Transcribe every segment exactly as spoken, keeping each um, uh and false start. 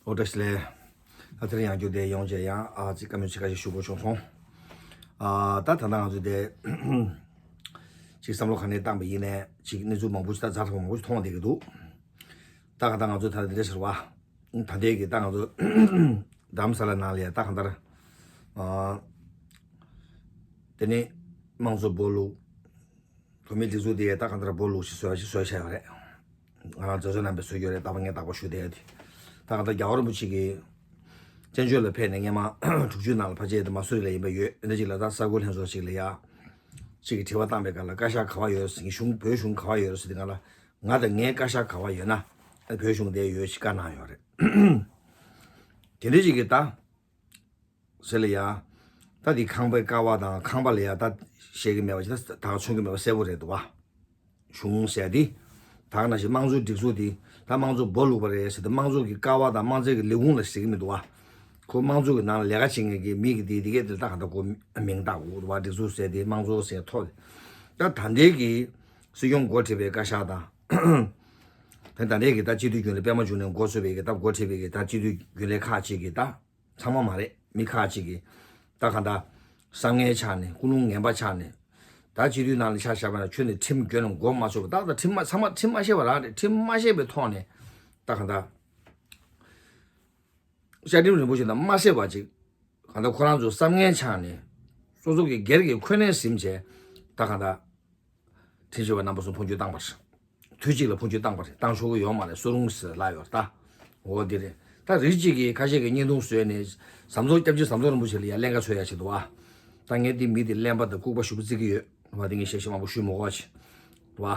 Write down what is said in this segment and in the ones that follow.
ཨོ་བཀྲ་ཤིས་བདེ་ལེགས། ད་དེ་རིང་ཡང་བསྐྱར་དེ་ཡོང་བྱས་ཡང་ཨ་ཅིག་བཀའ་མོལ་ཅིག་ཁ་ཤས་ཞུ་དགོས་བྱུང་སོང་། ཨ་ད་ད་ལྟ་ང་ཚོ་དེ་ཅིག་བསམ་བློ་ག་ནས་བཏང་པ་ཡིན་ནའི་ཅིག་གནས་ཚུལ་མང་པོ་ཅིག་ད་ཛ་དྲག་པོ་མང་པོ་ཅིག་མཐོང་བསྡད་ཀྱི་འདུག་ད་ག་ད་ང་ཚོ་ད་འདི་འདྲ་ཟེར་བ། ད་ལྟའི་གི་ད་ང་ཚོ་རྡ་རམ་ས་ལ་ནང་ལ་ཡ་ད་གང་ལྟར་ཨ་དེ་ནི་དམངས་གཙོ་སྦོ་ལུག་བོད་མིའི་སྒྲིག་འཛུགས་དེ་ད་གང་ལྟར་སྦོ་ལུག་ཞིག་བཟོས་ཞིག་བཟོས་བྱས་ཡོད་རེད། ང་རང་ཛ་ཛོ་རྣམ་པས་བཟོས་ཡོད་རེད། ད་བར་ངས་བདག་པོ་ཞུ་བསྡད་ཡོད་དེ། ད་གང་ལྟར་རྒྱལ་བ་རིན་པོ་ཆེ་གིས་བཙན་བྱོལ་ལ་ཕེབས་ནས་སྔས་མ་དྲུག་ཅུའི་ནང་ལ་ཕལ་ཆེར་དེ་མ་སུ་རི་ལ་ཡིན་པ་ཡོད། འདི་འདྲ་ཅིག་ལ་ད་གསར་འགོད་ལྷན་ཚོགས་ཅིག་ལ་ཡ་ཅིག་གིས་དྲི་བ་བཏང་པའི་སྐབས་ལ་བཀའ་ཤག་ག་བ་ཡོད་ཟེར་གྱི་གཞུང་བོད་གཞུང་ག་བ་ཡོད་ཟེར་དེ་ང་ལ་ང་དང་ངའི་བཀའ་ཤག་ག་བ་ཡོད་ན་བོད་གཞུང་དེ་ཡོད་ཞེས་བཀའ་གནང་ཡོད་རེད། དེ་འདྲ་ཅིག་གིས་ད། ཟེར་ལ་ཡ། ད་འདི་ཁང་པའི་ཀ་བ་དང་ཁང་པ་ལ་ཡ་ད་བཤད་ཀྱི་མེད་པ་ཅིག་ད་ད་ག་མཚོན་གྱི་མེད་པ་གསལ་པོ་རེད་འདུག་བ། གཞུང་ཟེར་འདི། ད་ག་ནང་བཞིན་དམངས་གཙོའི་སྒྲིག་འཛུགས་འདི་ད་དམངས་གཙོ་སྦོ་ལུག་པ་རེད་ཟེར་ཏེ་དམངས་གཙོ་གི་ཀ་བ་དང་དམངས་གཙོའི་གི་ལས་ཁུངས་ལ་ཟེར་གྱི་མི་འདུག་བ། ཁོ་དམངས་གཙོ་གི་ནང་ལ་ལས་ཀ་བྱེད་མཁན་གྱི་མི་གི་འདི་འདི་གས་འདི་ད་ག་ད་ཁོ་མིང་བཏགས་དགོས་འདུག་བ། སྒྲིག་འཛུགས་ཟེར་འདི་དམངས་གཙོ་ཟེར་ཐོག་ད་ད་ལྟའི་གི་སྲིད་སྐྱོང་འགོ་ཁྲིད་པའི་བཀའ་ཤག་དང་། དེ་ད་ལྟའི་གི་ད་སྤྱི་འཐུས་རྒྱུན་ལས་པད་མ་འབྱུང་གནས་འགོ་གཙོས་པའི་གི་ད་འགོ་ཁྲིད་པའི་གི་ད་སྤྱི་འཐུས་རྒྱུན་ལས་ཁག་ཅིག་གི་ད། ཚང་མ་མ་རེད། མི་ཁག་ཅིག་གིས་ད་གང་ལྟར་བསམ་ངན་ཆགས་ནས་ཀུན་སློང་ངན་པ་ཆགས་ནས་ད་སྤྱི་འཐུས་ནང་ལ་ཆ་བཞག་པ་ན་ཁྱོད་ནི་ཁྲིམས་འགྱོད་ནས་མགོ་མ་ཚོས་པ། ད་ད་ཁྲིམས་མ་ཚང་མ་ཁྲིམས་མ་ཤེས་པ་རང་རེད། ཁྲིམས་མ་ཤེས་པའི་ཐོག་ནས་ད་གང་ལྟར་བཅའ་ཁྲིམས་རིན་པོ་ཆེ་དང་མ་བསྲེས་པ་ཅིག་གང་ལྟར་ཁོ་རང་ཚོ་བསམ་ངན་ཆགས་ནས་སོ་སོ་གི་སྒེར་གྱི་འཁོན་ལན་ཟིན་བྱས་ད་གང་ལྟར། ཁྲིམས་ཞིབ་པ་རྣམ་པ་གསུམ་འཕོ་འགྱུར་བཏང་བ་རེད། དུས་གཅིག་ལ་འཕོ་འགྱུར་བཏང་བ་རེད། བཏང་ཆོག་གི་ཡོད་མ་རེད། སུ་རུང་ཟེར་ལབ་ཡོད་ད། འོ་འདི་རེད། ད་རིགས་གཅིག་གིས་ཁ་ཤས་ཀྱིས་བརྙན་ཐུང་བཟོས་ནས་ཟམ་གདོང་སྐྱབས་རྗེ་ཟམ་གདོང་རིན་པོ་ཆེ་ལ་ཡ་ཀླན་ཀ་འཚོལ་ཡ་བྱེད་འདུག་བ། ད་ངས་འདི་མི་འདི་གླེན་པ་དང་ལྐུགས་པ་ཞེ་པོ་བརྩི་གི་ཡོད་བ། འདི་ངས་བཤད་ཤེས་མང་པོ་ཞུ་མི་དགོས་བ་བྱེད་འདུག་བ།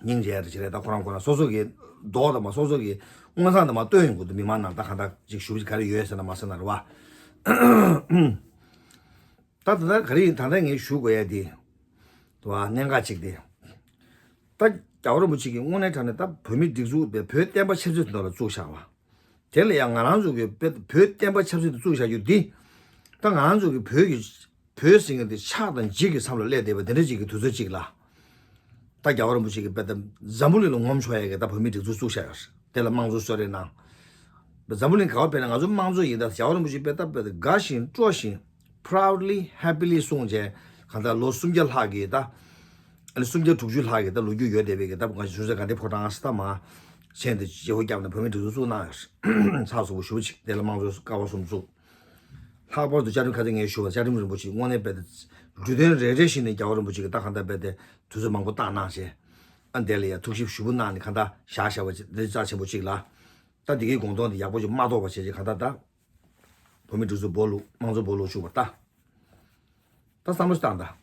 སྙིང་རྗེ་རེད་ཅེ་རེད། ད་ཁོ་རང་ཁོ་རང་སོ་སོ་གི་མདོག་དང་མ་སོ་སོ་གི་མངོན་བསམ་དང་མ་བསྟོད་ཡོང་གི་འདུག་མི་མང་ནང་ད་གང་ལྟར་ཅིག་ཞུ་གི་ག་རེ་ཡོད་ཟེར་ན་མ་ཟེར་ན་རེད་བ། ད་ད་ལྟ་ག་རེ་ཡིན། ད་ལྟ་ངས་ཞུ་དགོས་ཡ་དེ་དུ་བ་གནད་འགག་ཅིག་དེ། ད་རྒྱལ་བ་རིན་པོ་ཆེ་གིས་དངོས་གནས་དྲང་གནས་ད་བོད་མི་སྒྲིག་འཛུགས་པའི་བོད་བསྟན་པ་ཆབ་སྲིད་དོན་ལ་བཙུགས་བཞག་པ། དེ་ལ་ཡང་ང་རང་ཚོ་གི་བོད་བོད་བསྟན་པ་ཆབ་སྲིད་དུ་བཙུགས་བཞག་རྒྱུ་འདི། ད་ང་རང་ཚོ་གི་བོད་ཀྱི་བོད་ཟེར་མཁན་དེ་ཆགས་དང་འཇིག་གི་མཚམས་ལ་སླེབས་བསྡད་པ་དེ་འདྲ་ཅིག་གི་དུས་ཚོད་ཅིག་ལ། ད་རྒྱལ་བ་རིན་པོ་ཆེ་གིས་དཔེ་ད་འཛམ་བུ་གླིང་ལ་ངོམ་ཆོག་ཡ་གི་ད་བོད་མིའི་སྒྲིག་འཛུགས་བཙུགས་བཞག་ཡོད་རེད། དེ་ལ་དམངས་གཙོ་གསོལ་རས་གནང་། འཛམ་བུ་གླིང་ག་བ་ཕེབས་ན་ང་ཚོ་དམངས་གཙོ་ཡིན། ད་རྒྱལ་བ་རིན་པོ་ཆེ་དཔེ་ད་དཔེ་ད་དགའ་ཞིང་སྤྲོ་ཞིང་proudly happily་གསུངས་བྱས་གང་ལྟར་ལོ་སུམ་བརྒྱ་ལྷག་གི་ད་ཨ་ནི་སུམ་བརྒྱ་དྲུག་ཅུ་ལྷག་གི་ད་ལོ་རྒྱུས་ཡོད་བསྡད་པའི་གི་ད་ང་ཚོ་གཞུང་ཚབ་དགའ་ལྡན་ཕོ་བྲང་ས་ད་མ་ཆེན་དུ་བརྗེ་བོ་བརྒྱབ་ནས་བོད་མིའི་སྒྲིག་འཛུགས་བཙུགས་གནང་ཡོད་རེད། ཚགས་ཚུད་པོ་ཞེ་པོ་ཅིག་དེ་ལ་དམངས་གཙོ་ཀ་བ་གསུམ་བཙུགས། ལྷག་པར་དུ་བཅའ་ཁྲིམས་ཁ་སང་ངས་ཞུས་པ་བཅའ་ཁྲིམས་རིན་པོ་ཆེ་དངོས་གནས་རྦད་དེ་འབྲུ་དོན་རེ་རེ་བཞིན་ནས་རྒྱལ་བ་རིན་པོ་ཆེ་གིས་ད་གང་ལྟར་རྦད་དེ་དུས་ཚོད་མང་པོ་བཏང་གནང་བྱས། ཨ་འདས་ལ་ཡ་ཐུགས་ཞིབ་ཞུ་བོ་གནང་ནས་གང་ལྟར་བཞག་བཞག་པ་འདི་རྩ་ཆེན་པོ་གཅིག་ལ། ད་འདི་གའི་དགོངས་དོན་འདི་ཡག་པོ་ཅིག་མ་རྟོགས་པ་བྱས་ཅིག་གང་ལྟར་ད། བོད་མི་སྒྲིག་འཛུགས་སྦོ་ལུག་དམངས་གཙོ་སྦོ་ལུག་བཅུག་པ་ད། ད་བསམ་བློ་ཞིག་བཏང་ད།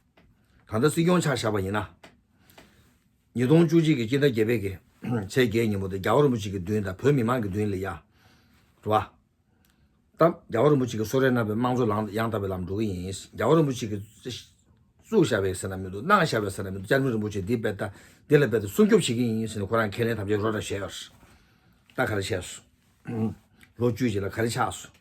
གང་ལྟར་སྲིད་སྐྱོང་ཆ་བཞག་པ་ཡིན་ན། ཉིས་སྟོང་བཅུ་གཅིག་གི་སྤྱི་ཟླ་བརྒྱད་པའི་གི་ཚེས་བརྒྱད་ཉིན་མོ་དེ་རྒྱལ་བ་རིན་པོ་ཆེ་གི་མདུན་དང་བོད་མི་མང་གི་མདུན་ལ་ཡ། རེད་བ། ད་རྒྱལ་བ་རིན་པོ་ཆེ་གིས་གསོལ་རས་གནང་བའི་དམངས་གཙོ་ལམ་ཡང་དག་པའི་ལམ་འགྲོ་གི་ཡིན། རྒྱལ་བ་རིན་པོ་ཆེ་གིས་བཙུགས་བཞག་པའི་ཟེར་ན་མི་འདུག་གནང་བཞག་པའི་ཟེར་ན་མི་འདུག་བཅའ་ཁྲིམས་རིན་པོ་ཆེ་འདི་རྦད་དེ་འདི་ལ་རྦད་དེ་སྲུང་སྐྱོབ་བྱེད་ཀྱི་ཡིན་ཟེར་ནས་ཁོ་རང་ཁས་ལེན་ཐམས་ཅད་རོགས་འདྲ་བྱས་ཡོད། ད་ག་རེ་བྱས་སོང་། ལོ་བཅུ་ཅིག་ལ་ག་རེ་ཆགས་སོང་།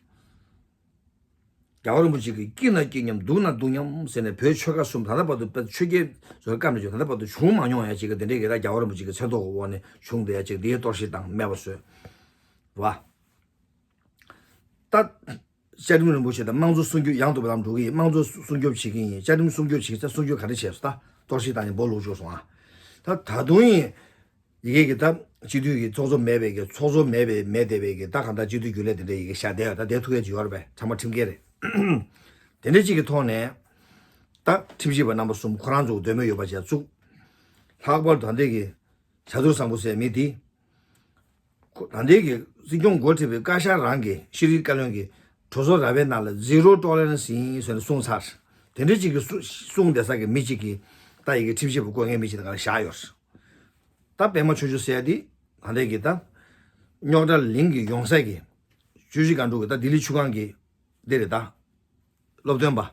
རྒྱལ་བ་རིན་པོ་ཆེ་གིས་སྐྱིད་ན་སྐྱིད་མཉམ་སྡུག་ན་སྡུག་མཉམ་ཟེར་ནས་བོད་ཆོལ་ཁ་གསུམ་ད་ལྟ་བར་དུ་དཔེ་ཆོས་རྒྱལ་བཟོ་བཀའ་མི་བྱོས་ད་ལྟ་བར་དུ་བྱུང་མ་མྱོང་ཡ་ཅིག་གི་དེ་འདྲའི་གི་ད་རྒྱལ་བ་རིན་པོ་ཆེ་གི་མཚན་ཐོག་གི་འོག་ནས་བྱུང་བསྡད་ཡ་ཅིག་འདིའི་གཏོར་བཤིག་དང་སྨད་པ་བཟོས། རེད་བ། ད། བཅའ་ཁྲིམས་རིན་པོ་ཆེ་དང་དམངས་གཙོ་སྲུང་སྐྱོབ་ཡང་དུ་བའི་ལམ་འགྲོ་གི་ཡིན། དམངས་གཙོ་སྲུང་སྐྱོབ་བྱེད་ཀྱི་ཡིན། བཅའ་ཁྲིམས་སྲུང་སྐྱོབ་བྱེད་ཀྱི་ཡིན། སྲུང་སྐྱོབ་ག་རེ་བྱས་སོང་། ད་གཏོར་བཤིག་བཏང་ནས་སྦོ་ལུག་བཅུག་སོང་ཨ། ད་ད་དུང་ཡིན། ཡི་གེ་གི་ད་སྤྱི་འཐུས་ཀྱི་ཚོགས་གཙོ་མེད་པའི་གི་ཚོགས་གཙོ་མེད་པའི་མེད་བསྡད་པའི་གི་ད་གང་ལྟར་སྤྱི་འཐུས་རྒྱུན་ལས་དེ་འདྲ་ཡི་གེ་བཞག་བསྡད་ཡོད། ད་དེ་ཐུག་ཡས་ཅིག་ཡོད་རེད་པས། ཚང་མ་ཁྲིམས་འགལ་རེད། དེ་འདྲ་ཅིག་གི་ཐོག་ནས་ད་ཁྲིམས་ཞིབ་པ་རྣམ་པ་གསུམ་ཁོ་རང་ཚོ་འདོད་མོས་ཡོད་པ་བྱས་བཙུགས། ལྷག་པར་དུ་ད་ལྟའི་གི་བྱ་དུར་བཟང་པོ་ཟེར་མི་དེ། ཁོ་ད་ལྟའི་གི་སྲིད་སྐྱོང་འགོ་ཁྲིད་པའི་བཀའ་ཤག་རང་གི་ཤེས་རིག་བཀའ་བློན་གྱི་གྲོས་ཚོགས་ར་བའི་ནང་ལ་zero tolerance་ཡིན་ཟེར་ནས་གསུངས་ཚར། དེ་འདྲའི་ཅིག་གི་གསུ་གསུངས་བསྡད་ས་གི་མི་གཅིག་གིས་ད་ཡི་གེ་ཁྲིམས་ཞིབ་པ་བསྐོ་མཁན་མི་གཅིག་དང་ག་ལ་བཞག་ཡོད། ད་པད་མ་ཆོས་འབྱོར་ཟེར་ཡ་དེ་ད་ལྟའི་གི་ད་རྙོག་དྲ་ལིང་གི་ཡོང་ས་གི་ཆུ་བཞི་སྒང་དྲུག་གི་ད་ལྡི་ལི་ཆུ་སྒང་གི་འདི་རེད་ད། སློབ་སྟོན་པ།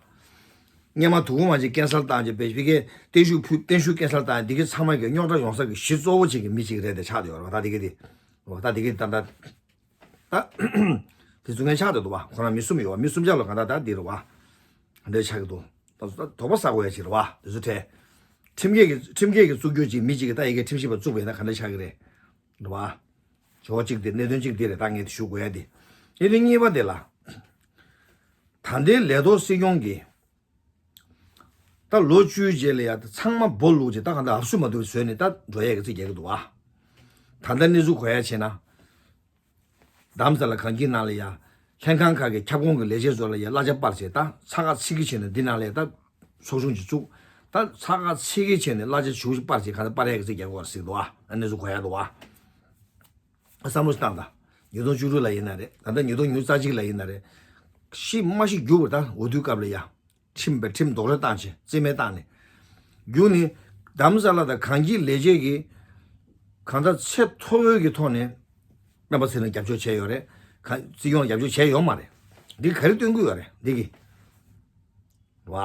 སྔོན་མ་དུ་གུ་མ་ཅིག་ཀན་སར་བཏང་རྗེས་པེ་ཕི་ཀའི་བརྟན་བཞུགས་ཕུལ་བརྟན་བཞུགས་ཀན་སར་བཏང་འདི་གའི་ཚང་མ་གི་རྙོག་དྲ་ཡོང་ས་གི་གཞི་གཙོ་བོ་ཅིག་གི་མི་ཅིག་རེད་དེ་ཆགས་བསྡད་ཡོད་རེད་བ། ད་འདི་གའི་དེ་རེད་བ། ད་འདི་གའི་ད་ད་ད་དེ་ཚུ་ངན་ཆགས་བསྡད་འདུག་བ། ཁོ་རང་མི་གསུམ་ཡོད་བ། མི་གསུམ་ཆ་ལ་གང་ད་ད་འདི་རེད་བ། འདྲ་ཆགས་ཀྱི་འདུག་ད་ཚོ་ད་དོགས་པ་ཟ་དགོས་ཡ་ཅིག་རེད་བ། དེ་ཚོ་ཁྲལ་ཁྲིམས་འགལ་གི་ཁྲིམས་འགལ་གི་བཙུགས་རྒྱུ་ཅིག་མི་ཅིག་གི་ད་ཡི་གེ་ཁྲིམས་ཞིབ་པ་བཙུགས་པ་ཡིན་ན་ག་འདྲ་ཆགས་ཀྱི་རེད། རེད་བ། ཇོ་བོ་གཅིག་དེ་གནད་དོན་གཅིག་དེ་རེད། ད་ངས་དེ་ཞུ་དགོས་ཡ་དེ། གནད་དོན་གཉིས་པ་དེ་ལ། ད་ལྟའི་ལས་ཐོག་སྲིད་སྐྱོང་གིས། ད་ལོ་བཅུའི་རྗེས་ལ་ཡ་ད་ཚང་མ་སྦོ་ལུག་ཅིག་ད་གང་ལྟར་ཨབ་སུ་མ་ཐུབ་བཟོས་ནས་ད་འགྲོ་ཡས་ཀྱི་རྩིས་རྒྱག་གི་འདུག་ཨ། ད་ལྟ་གནས་ཚུལ་གོ་ཡ་བྱས་ན། རྡ་རམ་ས་ལ་གངས་སྐྱིད་ནང་ལ་ཡ། ལྷན་ཁང་ཁག་གི་ཁྱབ་ཁོངས་ཀྱི་ལས་བྱེད་ཚོ་ལ་ཡ་གླ་ཆ་སྤར་བྱས་ད་ཚ་ཁ་ཚིག་གི་བྱས་ནས་འདི་ནང་ལ་ཡ་ད་ཚོགས་ཆུང་ཅིག་བཙུགས། ད་ཚ་ཁ་ཚིག་གི་བྱས་ནས་གླ་ཆ་ཞུ་སྤར་བྱས་གང་ལྟར་སྤར་ཡས་ཀྱི་རྩིས་རྒྱག་གི་ཡོད་རེད་ཟེར་འདུག་ཨ། གནས་ཚུལ་གོ་ཡ་འདུག་ཨ། བསམ་བློ་ཞིག་བཏང་དང་། ཉིས་སྟོང་བཅུ་དྲུག་ལ་ཡིན་ན་རེད། ད་ལྟ་ཉིས་སྟོང་ཉི་ཤུ་རྩ་གཅིག་ལ་ཡིན་ན་རེད། ཤི་མ་ཤི་རྒྱུག་པར་ད་འོས་བསྡུའི་སྐབས་ལ་ཡ། ཁྲིམས་པའི་ཁྲིམས་རྡོག་རོལ་བཏང་བྱས་རྩིས་མེད་བཏང་ནས། རྒྱུག་ནི། རྡ་རམ་ས་ལ་དང་གངས་སྐྱིད་ལས་བྱེད་ཀྱིས། གང་ལྟར་ཚད་མཐོ་བོའི་གི་ཐོག་ནས། སྤེན་པ་ཚེ་རིང་རྒྱབ་སྐྱོར་བྱས་ཡོད་རེད། ག་སྲིད་སྐྱོང་རྒྱབ་སྐྱོར་བྱས་ཡོད་མ་རེད། འདི་ག་རེ་སྟོན་གི་ཡོད་རེད་འདི་གི། བ།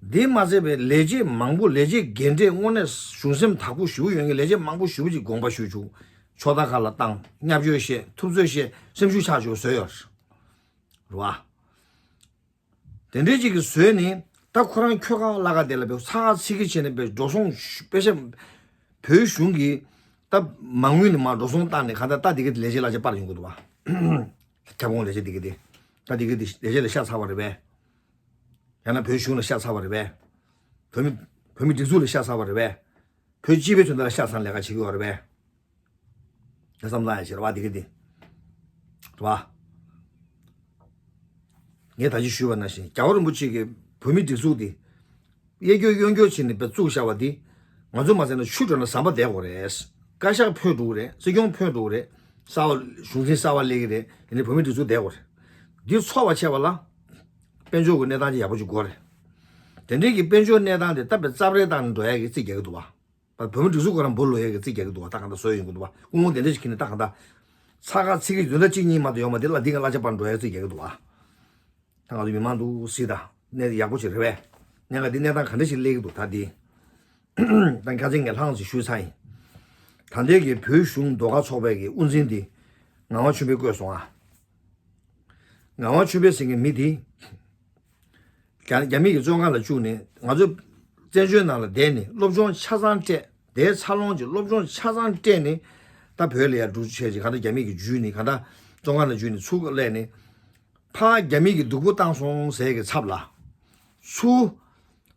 འདི་མ་ཟད་པའི་ལས་བྱེད་མང་པོ་ལས་བྱེད་རྒན་གྲས་དངོས་གནས་གཞུང་སེམས་དག་པོ་ཞུ་ཡོད་མཁན་ལས་བྱེད་མང་པོ་ཞུ་ཅིག་དགོངས་པ་ཞུ་བཅུག་ཕྱོགས་མཐའ་ཁག་ལ་བཏང་བརྙས་བཅོས་བཤད་ཐུབ་ཚོད་བཤད་སེམས་ཤུགས་ཆག་ཆོག་བཟོས་ཡོད་རེད་བ། དེ་འདྲའི་ཅིག་གིས་བཟོས་ནས་ད་ཁོ་རང་ཁྱོ་ག་ལ་ག་དེ་ལ་བས་ཚ་ཁ་ཚིག་གི་བྱས་ནས་བས་འགྲོ་སོང་དཔེ་ཆ་བོད་གཞུང་གིས་ད་མ་དངུལ་ནས་མ་འགྲོ་སོང་བཏང་ནས་ག་ད་ད་དེ་གི་ལས་བྱེད་གླ་ཆ་སྤར་ཡོང་གི་འདུག་བ། ཁྱབ་ཁོངས་ལས་བྱེད་དེ་གི་དེ་ད་དེ་གི་དེ་ལས་བྱེད་ལ་ཤ་ཚ་བ་རེད་བས། ཡང་ན་བོད་གཞུང་ལ་ཤ་ཚ་བ་རེད་བས། བོད་མི་བོད་མི་སྒྲིག་འཛུགས་ལ་ཤ་ཚ་བ་རེད་བས། བོད་སྤྱི་པའི་དོན་དག་ལ་ཤ་ཚ་ལས་ཀ་བྱེད་ཀྱི་ཡོད་རེད་བས། ད་བསམ་བློ་ཡ་བྱེད་ར་བ་དེ་གི་དེ། རེད་བ། ངས་ད་ཅི་ཞུས་པ་ནང་བཞིན་རྒྱལ་བ་རིན་པོ་ཆེ་གིས་བོད་མི་སྒྲིག་འཛུགས་དེ། གཡས་སྐྱོར་གཡོན་སྐྱོར་བྱས་ནས་དཔེ་བཙུགས་བཞག་པ་འདི། ང་ཚོ་མ་ཟེར་ན་ཆུ་འགྲོ་ན་ཟམ་པ་བསྡད་དགོས་རེད། བཀའ་ཤག་འཕོས་འགྲོ་གི་རེད། སྲིད་སྐྱོང་འཕོས་འགྲོ་གི་རེད། གསར་བ་གཞུང་འཛིན་གསར་བ་སླེབས་ཀྱི་རེད། ཡིན་ནའི་བོད་མི་སྒྲིག་འཛུགས་བསྡད་དགོས་རེད། འདི་ཚོར་བ་ཆད་པ་ལ། དཔལ་འབྱོར་གྱི་གནས་སྟངས་ཅིག་ཡག་པོ་ཅིག་དགོས་རེད། དེ་འདྲའི་གི་དཔལ་འབྱོར་གནས་སྟངས་དེ་སྟབས་བདེ་རྩབ་རེ་བཏང་ནས་འགྲོ་ཡ་གི་རྩིས་རྒྱག་གི་འདུག་བ། བོད་མི་སྒྲིག་འཛུགས་ཁོ་རང་འབུར་ལོག་ཡས་ཀྱི་རྩིས་རྒྱག་གི་འདུག་བ། ད་གང་ལྟར་བཟོས་ཡོང་གི་འདུག་བ། ཀུན་སློང་དེ་འདྲ་ཞིག་གིས་ནི་ད་གང་ལྟར། ཚ་ཁ་ཚིག་གི་ཡོད་ན་གཅིག་གཉིས་མ་གཏོགས་ཡོད་མ་རེད་ལ། འདི་ག་གླ་ཆ་སྤར་འགྲོ་ཡས་རྩིས་རྒྱག་གི་འདུག་བ། ད་ང་ཚོ་མི་མང་འདུག་སྲིད་ད་གནས་ཡག་པོ་ཞིག་རེད་བས། གནད་འགག་འདི་གནས་སྟངས་ག་འདྲ་ཞིག་སླེབས་ཀྱི་འདུག་ད་འདི། ད་ཁ་སང་ངས་ལྷང་ཞིག་ཞུས་ཚར་ཡིན། ད་ལྟའི་གི་བོད་གཞུང་ཟློས་གར་ཚོགས་པའི་གི་དབུ་འཛིན་འདི་ངག་དབང་ཆོས་འཕེལ་བསྐོས་སོང་ཨ། ངག་དབང་ཆོས་འཕེལ་ཟེར་མཁན་མི་དེ། རྒྱ་རྒྱ་མི་གི་བཙོན་ཁང་ལ་བཅུག་ནས་ང་ཚོ་བཙན་བྱོལ་ནང་ལ་བསྡད་ནས་སློབ་སྦྱོང་ཆ་ཚང་སྤྲད་དེའི་འཚར་ལོངས་ཀྱི་སློབ་སྦྱོང་ཆ་ཚང་སྤྲད་ནས་ད་བོད་ལ་ཡར་འགྲོ་བྱས་ཀྱི་གང་ལྟར་རྒྱ་མི་གི་འཇུས་ནས་གང་ལྟར་བཙོན་ཁང་ལ་འཇུས་ནས་ཚུར་སླེབས་ནས་ཕར་རྒྱ་མི་གི་སྡུག་པོ་བཏང་སོང་ཟེར་གི་ཚབ་ལ་ཚུར་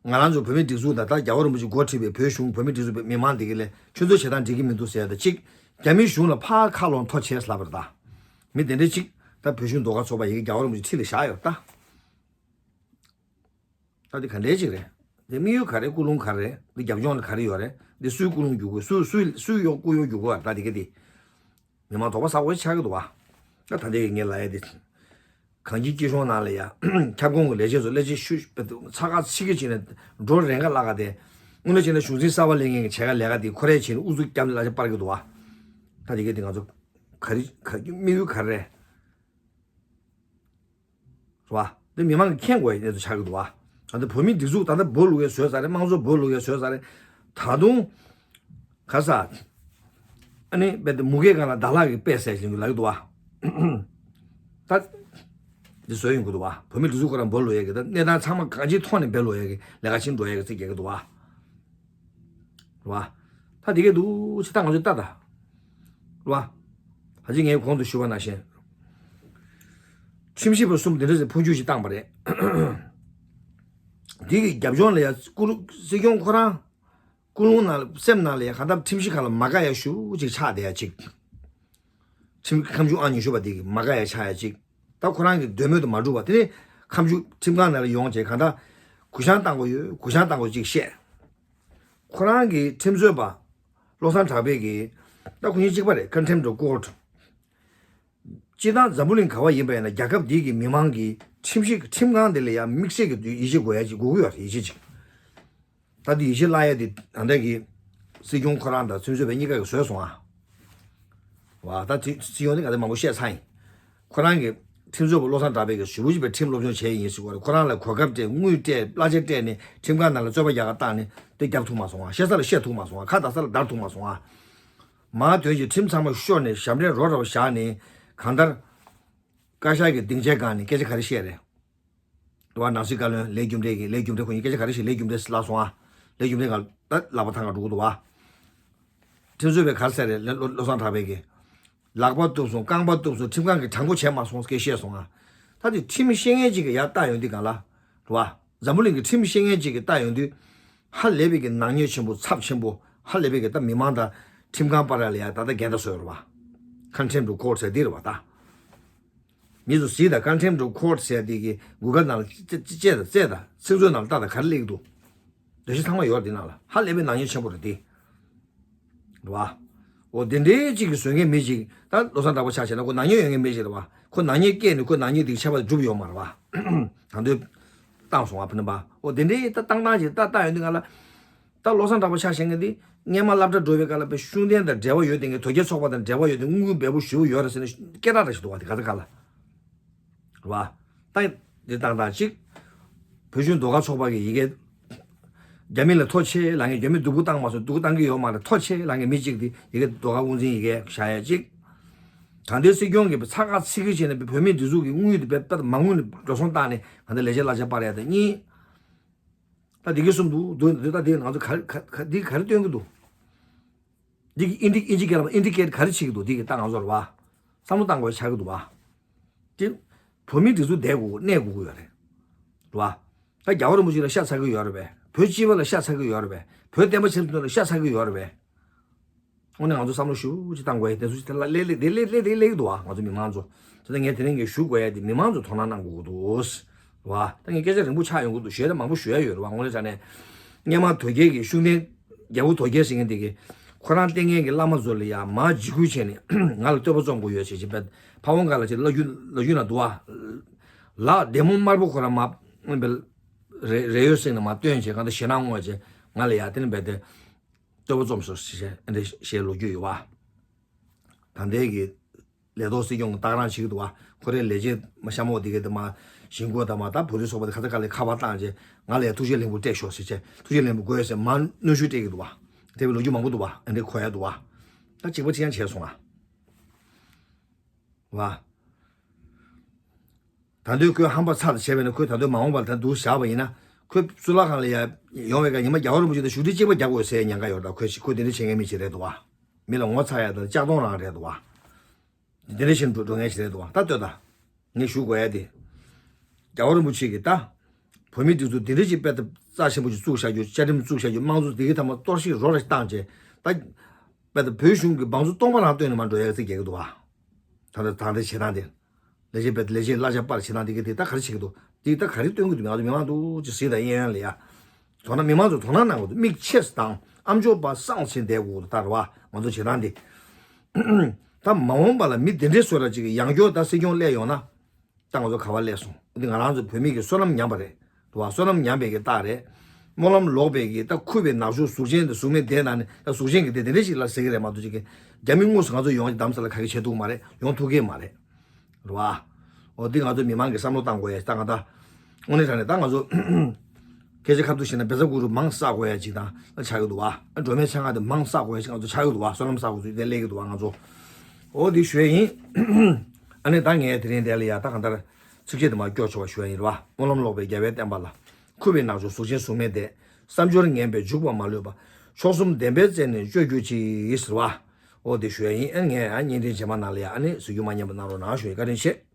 ང་རང་ཚོ་བོད་མི་སྒྲིག་འཛུགས་དང་ད་རྒྱལ་བ་རིན་པོ་ཆེ་འགོ་ཁྲིད་པའི་བོད་གཞུང་བོད་མི་སྒྲིག་འཛུགས་པའི་མི་མང་དེ་གི་ལས་ཁྱོད་ཚོ་བྱེད་སྟངས་འགྲིག་གི་མི་འདུག་ཟེར་ཡ་ད་གཅིག་རྒྱ་མི་གཞུང་ལ་ཕར་ཁ་ལོང་ཐོ་བྱས་ལབ་པ་རེད་ད། མི་དེ་འདྲ་གཅིག་ད་བོད་གཞུང་ཟློས་གར་ཚོགས་པ་ཡི་གེ་རྒྱལ་བ་རིན་པོ་ཆེ་ཁྲི་ལ་བཞག་ཡོད་ད། ད་འདི་ག་འདྲའི་ཅིག་རེད། འདི་དམིགས་ཡུལ་ག་རེ་ཀུན་སློང་ག་རེ་རེད། འདི་རྒྱབ་ལྗོངས་ལ་ག་རེ་ཡོད་རེད། འདི་སུའི་ཀུན་སློང་རྒྱུག་དགོས་སུ་སུའི་སུའི་གཡོ་སྐུ་གཡོ་རྒྱུག་དགོས་ད་འདི་ག་འདི། མི་མང་དོགས་པ་ཟ་དགོས་ཆགས་ཀྱི་འདུག་བ། ད་ད་འདི་ངས་ལབ་ཡ་འདི། གངས་སྐྱིད་སྐྱིད་གཤོངས་ནང་ལ་ཡ། ཁྱབ་ཁོངས་ཀྱི་ལས་བྱེད་ཚོ་ལས་བྱེད་ཤུ་ཚ་ཁ་ཚིག་གི་བྱས་ནས་འགྲོ་རན་ག་ལ་ག་དེ། དངོས་གནས་བྱས་ན་གཞུང་འཛིན་གསར་པ་སླེབས་མཁན་གྱི་བྱེད་ག་ལས་ཀ་དེ་ཁོ་རས་བྱས་ནས་ཨུ་ཚུགས་བརྒྱབ་ནས་གླ་ཆ་སྤར་གྱི་འདུག་བ། ད་འདི་ག་འདི་ང་ཚོ་ག་རེ་ག་རེ་དམིགས་ཡུལ་ག་རེ་རེད། རེད་བ། འདི་མི་མང་གིས་མཁྱེན་དགོས་ཡ་གནས་ཚུལ་ཆགས་ཀྱི་འདུག་བ། ད་ལྟ་བོད་མིའི་སྒྲིག་འཛུགས་ད་ལྟ་སྦོ་ལུག་ཡ་བཟོས་ཚར་རེད། དམངས་གཙོ་སྦོ་ལུག་ཡ་བཟོས་ཚར་རེད། ད་དུང་། ག་ས། ཨ་ནི་རྦད་དེ་མུ་གེ་སྒང་ལ་ཟླ་ལྷག་གི་དཔེ་ཟེར་བཞིན་གྱི་ལབ་ཀྱི་འདུག་བ། ད། འདི་བཟོས་ཡོང་གི་འདུག་བ། བོད་མིའི་སྒྲིག་འཛུགས་ཁོ་རང་སྦོ་ལུག་ཡ་གི་ད་གནས་སྟངས་ཚང་མ་གང་ཅིའི་ཐོག་ནས་སྦེ་ལུག་ཡ་གི་ལས་ཀ་ཕྱིན་འགྲོ་ཡ་གི་རྩིས་རྒྱག་གི་འདུག་བ། རེད་བ། ད་དེ་གས་འདུག་ཅི་ད་ང་ཚོས་ལྟ་ད། རེད་བ། ད་ཅི་ངས་གོང་དུ་ཞུས་པ་ནང་བཞིན། ཁྲིམས་ཞིབ་པ་གསུམ་དེ་འདྲ་ཞིག་འཕོ་འགྱུར་ཞིག་བཏང་པ་རེད། དེ་གི་རྒྱབ་ལྗོངས་ལ་ཡ་སྐུ་སྲིད་སྐྱོང་ཁོ་རང་། ཀུན་སློང་ནང་ལ་སེམས་ནང་ལ་ཡ་གང་ལྟར་ཁྲིམས་ཞིབ་ཁང་ལ་མ་དགའ་ཡ་ཞུ་ཅིག་ཆགས་བསྡད་ཡ་ཅིག་ཁྲིམས་ཁ་མཆུ་ཨང་ཉི་ཤུ་པ་དེ་གི་མ་དགའ་ཡ་ཆགས་ཡ་ཅིག་ད་ཁོ་རང་གི་འདོད་མོས་དེ་མ་འགྲུབ་པ་དེ་ནི་ཁ་མཆུ་ཁྲིམས་ཁང་ནང་ལ་ཡོང་བྱས་གང་ལྟར་གུ་བཤང་བཏང་དགོས་ཡོད་གུ་བཤང་བཏང་དགོས་ཅིག་བཤད། ཁོ་རང་གི་ཁྲིམས་རྩོད་པ་བློ་བཟང་གྲགས་པས་གི་ད་ཁོ་གཉིས་གཅིག་པ་རེད། Contempt of Court། སྤྱིར་བཏང་འཛམ་བུ་གླིང་ག་བ་ཡིན་པ་ཡིན་ན་རྒྱལ་ཁབ་འདི་གི་མི་མང་གིས་ཁྲིམས་ཞིབ་ཁྲིམས་ཁང་དེ་ལ་ཡང་དམིགས་བསལ་གྱི་ཡིད་ཆེས་དགོས་ཡ་ཅིག་དགོས་ཀྱི་ཡོད་རེད། ཡིད་ཆེས་ཅིག་ད་འདི་ཡིད་ཆེས་བརླག་ཡ་དེ་ད་ལྟ་གི་སྲིད་སྐྱོང་ཁོ་རང་དང་ཁྲིམས་རྩོད་པ་གཉིས་ཀ་གིས་བཟོས་སོང་ཨ། བ་ད་སྲིད་སྲིད་སྐྱོང་དེ་ག་དེ་མང་པོ་བཤད་ཚར་ཡིན། ཁོ་རང་གི་ཁྲིམས་རྩོད་པ་བློ་བཟང་གྲགས་པས་གི་ཞེ་པོ་ཅིག་པའི་ཁྲིམས་སློབ་སྦྱོང་བྱས་ཡིན་ཟེར་གོ་རེད། ཁོ་རང་ལ་གོ་སྐབས་སྤྲད་དངུལ་སྤྲད་གླ་ཆ་སྤྲད་ནས་ཁྲིམས་ཁང་ནང་ལ་རྩོད་པ་རྒྱག་ག་བཏང་ནས་དེ་རྒྱབ་ཐུབ་མ་སོང་ཨ། བཤད་ས་ལ་བཤད་ཐུབ་མ་སོང་ཨ། ཁ་བརྡ་ས་ལ་བརྡ་ཐུབ་མ་སོང་ཨ། མ་དོན་གྱི་ཁྲིམས་ཚང་མ་ཤོར་ནས་ཞབས་འདྲེན་རོ་རོ་བཞག་ནས་གང་ལྟར། བཀའ་ཤག་གི་སྡིངས་ཆའི་སྒང་ནས་སྐད་ཆ་ག་རེ་བཤད་རེད། དུ་བ་ནང་སྲིད་བཀའ་བློན་ལས་རྒྱུ་འབྲས་ཀྱི་ལས་རྒྱུ་འབྲས་ཁོ་གཉིས་སྐད་ཆ་ག་རེ་བཤད་ལས་རྒྱུ་འབྲས་ལབ་སོང་ཨ། ལས་རྒྱུ་འབྲས་ག་ད་ལག་པ་ཐང་ག་འགྲོ་གི་འདུག་བ། ཁྲིམས་རྩོད་པས་ག་རེ་ཟེར་རེད་ལས་བློ་བློ་བཟང་གྲགས་པས་ཀྱི། ལག་པ་གཏུབ་སོང་། རྐང་པ་གཏུབ་སོང་། ཁྲིམས་ཁང་གིས་དྲང་པོ་བྱས་མ་སོང་སྐད་བཤད་སོང་ང་། ད་དེ་ཁྲིམས་ཤེས་མཁན་ཅིག་གིས་ཡར་བལྟ་ཡོང་དུས་སྒང་ལ། རེད་བ། འཛམ་བུ་གླིང་གི་ཁྲིམས་ཤེས་མཁན་ཅིག་གིས་བལྟ་ཡོང་དུས། ཧ་ལས་པའི་གི་ནག་ཉེས་ཆེན་པོ། ཚབས་ཆེན་པོ། ཧ་ལས་པའི་གི་ད་མི་མང་དང་ཁྲིམས་ཁང་བར་ལ་ཡ་ད་ལྟ་འགལ་ཟླ་བཟོས་རེད་བ། Contempt of court ཟེར་འདི་རེད་བ་ད། མི་ཚོ་གཟིགས་དང་། Contempt of court ཟེར་འདི་གི་གུ་གལ་ནང་ལ་ཅེ་ཅེ་ཅེ་དང་བཙལ་དང་། ཚིག་མཛོད་ནང་ལ་ལྟ་དང་། ག་རེ་སླེབས་ཀྱི་འདུག་འདི་བཞིན་ཚང་མ་ཡོད་རེད། འདི་ནང་ལ་ཧ་ལས་པའི་ནག་ཉེས་ཆེན་པོ་རེད་འདི། རེད་བ། འོ་དེ་འདྲའི་གཅིག་གིས་བཟོས་མཁན་མི་གཅིག་ད་བློ་བཟང་གྲགས་པ་ཆ་བཞག་ན་ཁོ་ནག་ཉེས་ཡོད་མཁན་མི་གཅིག་རེད་བ། ཁོ་ནག་ཉེས་བཀལ་ནས་ཁོ་ནག་ཉེས་དེ་ཆད་པ་འགྲུབ་ཡོད་མ་རེད་བ། ད་དུང་བཏང་སོང་བ་ཕུ་ནུ་བ། འོ་དེ་འདྲའི་ད་བཏང་སྟངས་ཅིག་ད་ལྟ་ཡོང་དུས་སྒང་ལ། ད་བློ་བཟང་གྲགས་པ་ཆ་བཞག་མཁན་དེ་སྔོན་མ་སློབ་གྲྭ་འགྲོ་བའི་སྐབས་ལ་དཔེ་ཤུགས་ལྡན་དང་འབྲེལ་བ་ཡོད་དེ། ངས་དོལ་རྒྱལ་ཚོགས་པ་དང་འབྲེལ་བ་ཡོད་དེ། དངུལ་འབེལ་པོ་ཞེ་པོ་ཡོད་རེད་ཟེར་ནས་སྐད་གྲགས་འདྲ་ཞིག་འདུག་བ། དེ་ག་ཚོད་ག་ལ། རེད་བ། ད་འདི་བཏང་སྟངས་གཅིག་བོད་གཞུང་ཟློས་གར་ཚོགས་པ་གི་ཡི་གེ། རྒྱ་མི་ལ་ཐོ་ཆེ་ལབ་མཁན། རྒྱ་མི་སྡུག་པོ་བཏང་མ་སོང་། སྡུག་པོ་བཏང་གི་ཡོད་མ་རེད། ཐོ་ཆེ་ལབ་མཁན་མི་གཅིག་དེ་ཡི་གེ་ཟློས་གར་དབུ་འཛིན་ཡི་གེ་བཞག་ཡ་གཅིག་ད་ལྟའི་སྲིད་སྐྱོང་གིས་ཚ་ཁ་ཚིག་གི་བྱས་ནས་བོད་མི་འདི་ཚོ་གི་དངུལ་དེ་བེད་སྤྱོད་མ་དངུལ་ནས་འགྲོ་སོང་བཏང་ནས་གང་ལྟར་ལས་བྱེད་གླ་ཆ་སྤར་ཡ་དང་གཉིས། ད་འདི་གི་གསུམ་འདུག་འདུག་འདི་ད་འདི་ང་ཚོ་ག་རེ་ག་ག་འདི་ག་རེ་སྟོན་གི་འདུག་འདི་གི་ཨིན་ཌི་ཨིན་ཇི་སྐད་ལ་ཨིན་ཌི་ཀེཊ་ག་རེ་བྱེད་ཀྱི་འདུག་འདི་གི་ད་ང་ཚོ་རེད་བ། བསམ་བློ་བཏང་དགོས་ཆགས་ཀྱི་འདུག་བ། དེ་བོད་མི་འདི་ཚོ་བསྡད་དགོས་གནས་དགོས་ཀྱི་ཡོད་རེད། རེད་བ། ད་རྒྱལ་བ་རིན་པོ་ཆེ་ལ་ཤ་ཚ་གི་ཡོད་རེད་པས། བོད་སྤྱི་པ་ལ་ཤ་ཚ་གི་ཡོད་རེད་པས། བོད་བསྟན་པ་ཆབ་སྲིད་ལ་ཤ་ཚ་གི་ཡོད་རེད་པས། དངོས་གནས་ང་ཚོ་བསམ་བློ་ཞེ་པོ་ཅིག་བཏང་དགོས་ཡ་དེ་ཚོ་ཅིག་དེ་ལ་ལས་ལས་དེ་ལས་དེ་ལས་ཀྱི་འདུག་བ། ང་ཚོ་མི་མང་ཚོ། དེ་ལ་ངས་དེ་རིང་གི་ཞུ་དགོས་ཡ་དེ་མི་མང་ཚོ་དོ་སྣང་གནང་དགོས་ཀྱི་འདུག་བ། ད་ངས་སྐད་ཆ་རིང་པོ་ཆགས་ཡོང་གི་འདུག་ཞུ་ཡ་ད་མང་པོ་ཞུ་ཡ་ཡོད་རེད་བ། དངོས་གནས་དྲང་གནས། སྔོན་མ་དོལ་རྒྱལ་གྱི་ཤུགས་ལྡན། རྒྱལ་པོ་དོལ་རྒྱལ་ཟེར་མཁན་དེ་གིས་ཁོ་རང་བསྟེན་མཁན་གྱི་བླ་མ་ཚོ་ལ་ཡ་མར་འཇིགས་སྐུལ་བྱས་ནས་ང་ལ་བསྟོད་པ་རྩོམ་དགོས་ཡོད་ཟེར་བྱས་པས། ཕ་བོང་ཁ་ལ་ཅིག་བླ་རྒྱུད་བླ་རྒྱུད་ན་འདུག་བ། ལག་བདེ་མོ་དམར་པོ་ཁོ་རང་མ་རེ་རེ་ཡོད་སེང་ནས་མ་བཏོན་བྱས། གང་ལྟར་ཞེད་སྣང་ངོ་བྱས་ང་ལ་ཡ་དེ་ནས་བས་ཏེ་བསྟོད་པ་རྩོམ་སོང་ཞེས་ཞེས་ལོ་རྒྱུས་ཡོད་བ། ད་ལྟའི་གི་ལས་ཐོག་སྲིད་སྐྱོང་གི་སྟག་རང་བྱེད་ཀྱི་འདུག་བ། ཁོ་རའི་ལས་བྱེད་མ་ཤ་མོག་དེ་གས་དེ་མ་ཞིང་སྐོར་དང་མ་ད་བོད་རིགས་ཚོགས་པ་དེ་ཁ་ཚ་ཁ་ལས་ཁ་པར་བཏང་བྱས་ང་ལ་ཡ་ཐུགས་རྗེ་ལེགས་འབུལ་སྤྲད་ཤོག་ཟེར་བྱས། ཐུགས་རྗེ་ལེགས་འབུལ་དགོས་ཟེར་མ་གནོན་ཤུགས་སྤྲད་ཀྱི་འདུག་བ། དེ་བས་ལོ་རྒྱུས་མང་པོ་འདུག་བ། ཨ་འདྲས་གོ་ཡ་འདུག་བ། ད་གཅིག་པ་གཅིག་རྐྱང་བྱས་སོང་ང་། བ། ད་དུང་ཁོས་ཧམ་པ་ཚ་དེ་བྱས་པས་ན། ཁོས་ད་དུང་མ་འོངས་པར་ད་འདུག་བཞག་པ་ཡིན་ན། ཁོས་གཙུག་ལག་ཁང་ལ་ཡ་ཡོང་བའི་སྐབས་ཉི་མ་རྒྱལ་བ་རིན་པོ་ཆེ་དང་བཞུགས་ཁྲི་གཅིག་པ་རྒྱག་དགོས་ཟེར་ཉེན་ཁ་ཡོད། ད་ཁོས་ཁོས་དེ་འདྲ་བྱེད་མཁན་མི་ཞིག་རེད་འདུག་བ། མི་ལ་ངོ་ཚ་ཡ་དང་ལྕགས་གདོང་རང་རེད་འདུག་བ། དེ་འདྲ་བྱེད་འགྲོ་འགྲོ་མཁན་ཞིག་རེད་འདུག་བ། ད་ལྟོས་དང་། ངས་ཞུ་དགོས་ཡ་དེ། རྒྱལ་བ་རིན་པོ་ཆེ་གིས་ད། བོད་མི་འདི་ཚོ་དེ་འདྲ་ཅིག་དཔེ་ད་རྩ་ཆེན་པོ་ཅིག་བཙུགས་བཞག་རྒྱུ། བཅའ་ཁྲིམས་བཙུགས་བཞག་རྒྱུ། དམངས་གཙོ་དེ་གི་ཐ་མ་གཏོར་བཤིག་རོ་ར་བཏང་བྱས། ད་དཔེ་ད་བོད་གཞུང་གི་བང་མཛོད་སྟོང་པ་རང་བཏོན་ནས་མ་འགྲོ་ཡ་ཚིག་རྒྱག་གི་འདུག་བ། ད་ད་ད་ལྟའི་བྱེད་སྟངས་དེ། ལས་བྱེད་པས་ལས་བྱེད་གླ་ཆ་སྤར་བྱེད་སྟངས་དེ་གི་དེ་ད་ག་རེ་བྱེད་ཀྱི་འདུག་དེ་ད་ག་རེ་སྟོན་གྱི་འདུག་ང་ཚོ་མི་མང་འདུག་ཅེས་གཟིགས་དང་གཡས་གཡོན་ལ་ཡ། དོ་སྣང་མི་མང་ཚོ་དོ་སྣང་གནང་དགོས་འདུག་མིག་ཕྱེས་དང་ཨམ་ཅོག་པ་སངས་ཆེན་བསྡད་དགོས་འདུག་ད་རེད་བ། ང་ཚོ་བྱེད་སྟངས་འདི། ད་མ་འོངས་པ་ལ་མི་དེ་འདྲའི་བཟོ་འདྲ་ཅིག་གི་ཡང་སྐྱར་ད་སྲིད་སྐྱོང་སླེབས་ཡོང་ན། ད་ང་ཚོ་ག་པར་སླེབས་སོང་། འདི་ང་རང་ཚོ་བོད་མི་གི་བསོད་ནམས་ཉམས་པ་རེད། རེད་བ། བསོད་ནམས་ཉམས་པའི་གི་རྟགས་རེད། སྨོན་ལམ་ལོག་པའི་གི་ད་འཁུ་བའི་ནག་ཕྱོགས་གཟུགས་ཅན་དེ་གཟུགས་མེད་དེ་ན་ནི་ད་གཟུགས་ཅན་གི་དེ་དེ་འདྲ་ཞིག་ལ་ཟེར་གི་རེད་མ་གཏོགས་ཅིག་གི་རྒྱ་མི་དངོས་སུ་ང་ཚོ་ཡོང་གདམ་ས་ལ་ག་གི་བྱེད་ཐུབ་མ་རེད། ཡོང་ཐུབ་ཀྱི་མ་རེད། རེད་བ། འོ་འདི་ང་ཚོ་མི་མང་གི་བསམ་བློ་བཏང་དགོས་ཡ། ད་ང་ད་དངོས་གནས་དྲང་གནས་ད་ང་ཚོ་སྐད་ཆ་ཁ་ཐུག་བཤད་ན་བཛྲ་གུ་རུ་མང་བསགས་དགོས་ཡ་ཅིག་དང་ཆགས་ཀྱི་འདུག་བ། སྒྲོལ་མའི་ཆང་ཁ་དེ་མང་བསགས་དགོས་ཡ་ཅིག་ང་ཚོ་ཆགས་ཀྱི་འདུག་བ། བསོད་ནམས་བསགས་དགོས་ཚུལ་དེ་སླེབས་ཀྱི་འདུག་བ་ང་ཚོ། འོ་འདི་ཞུ་ཡ་ཡིན། ཨ་ནི་ད་ངས་དེ་རིང་འདི་ལ་ཡ་ད་གང་ལྟར་ཚིགས་བཅད་དེ་མར་སྐྱོར་ཆོག་པ་ཞུ་ཡ་ཡིན་རེད་བ། སྨོན་ལམ་ལོག་པའི་རྒྱལ་བའི་བསྟན་པ་ལ། འཁུ་བའི་ནག་ཕྱོགས་གཟུགས་ཅན་གཟུགས་མེད་དེ། བསམ་སྦྱོར་ངན་པས་འཇུག་པ་མ་ལུས་པ། མཆོག་གསུམ་བདེན་པའི་རྩལ་ནི་སྤྱོད་གྱུར་ཅིག་ཟེར་བ། འོ་དེ་ཞུ་ཡ་ཡིན། ཨ་ངས་ཨ་བརྙན་འཕྲིན་རྗེས་མ་ནང་ལ་ཡ་ཨ་ནི་གཟིགས་རྒྱུ་མ་ཉམས་པ་གནང་རོགས་གནང་ཞུ་ཡ། བཀའ་དྲིན་ཆེ།